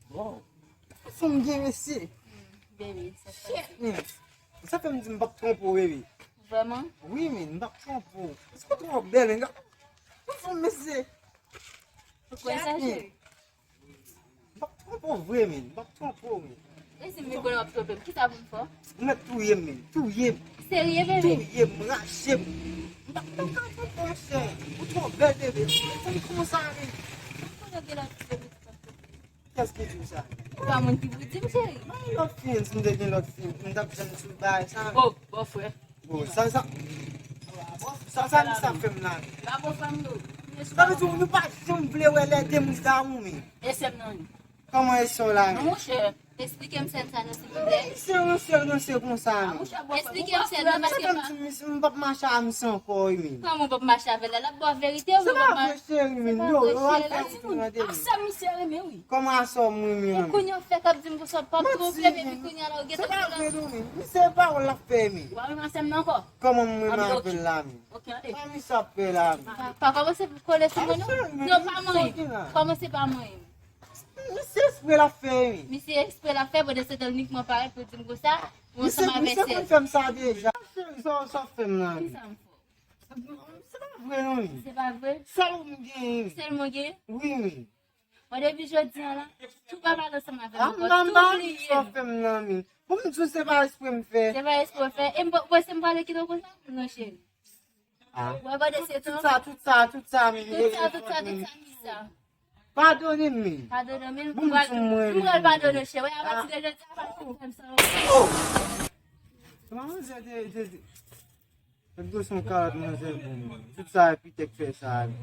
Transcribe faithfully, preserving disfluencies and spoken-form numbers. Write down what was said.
Wow. Fanm gen mesye. Baby, sa fè. Shit, man. Sa fè m di m p ap twonpe w, baby. Vrèman? Wi, man, m p ap twonpe w. Èske w twò bèl, man? Ou fanm mesye. Ou kwè sa, cheri? M p ap twonpe w vre, man. M p ap twonpe w, man. E si m vin konnen w ap twonpe m, kisa pou m fè? Ou mèt touye m, man. Touye m. Serye, bebe? Touye m, rache m. M p ap, m p ap ka twonpe w, chè. Ou twò bèl, bebe. Ou konn konsa, man. M konnen w gen lòt fi, bebe, ki p ap twonpe m. Kiyès ki di w sa? Ou pa moun ki pou di m, cheri. Mwen lòt fi, si m te gen lòt fi, m t ap janm sou bagay sa. Oh, bòfrè. Oh, sa, sa. Sa, sa, sa fè m la. Pa bòfrè m, non. Sa vle di nou pa janm vle wè lè de moun sa ou, men. E sè m nan, wi. Kòman e sè w la, men? Non, monchè. Eksplike m sèn sa non, silvouplè. Misye ranse, ranse konsa, men. Eksplike m sèn nan, paske m, m p ap mache a misye ankò, wi, men. Kòman w p ap mache avè l la? L ap ba w verite, wi, w p ap mache. Se pa vre, cheri, men. Yo, yo, al fè yon ti tande, men. Asè misye renmen, wi. Kòman asè w renmen an, men? E kounye a w fè k ap di m konsa w p ap twonpe m, epi kounye a la w gentan. Se pa vre, non, men. Misye pawòl l ap fè, men. W ap renmen asè m nan ankò? Kòman m renmen avè l la, men? Ok, ale. Sa misye ap fè la, men. Pa, pa kòmanse pou kole sou mwen, non. Non, pa manyen. Kòmanse pa manyen. Misye espre l ap fè, wi. Misye espre l ap fè, pandan se tan l inikman parèt pou di m konsa, ou ansanm avè sè l. Misye konn fè m sa deja. Cheri, sa, sa w fè m la, wi. Kisa m fè w? Se pa vre, non, wi. Se pa vre? Sèl ou m genyen, wi. Sèl mwen genyen? Wi, wi. Bon, depi jodi a la, tou pa pale ansanm avè m ankò, tou bliye m. Sa w fè m nan, wi. Pou m di w se pa espre m fè. Se pa espre w fè. E m, w panse m prale kite w konsa? Non, cheri. Ah. Wè, pandan se tan. Tout sa, tout sa, tout sa, men. Tout sa, tout sa, tout sa, tout sa. Padone m, men. Padone m, men. Bon, m pral, m pral padone w, chè. Wè, apati de jodi a, pa fè m sa. Oh! Kòman manzè te, te, te. Fèk dosye yon kalòt manzè bon, men. Tout sa, epi tèk fè sa, men.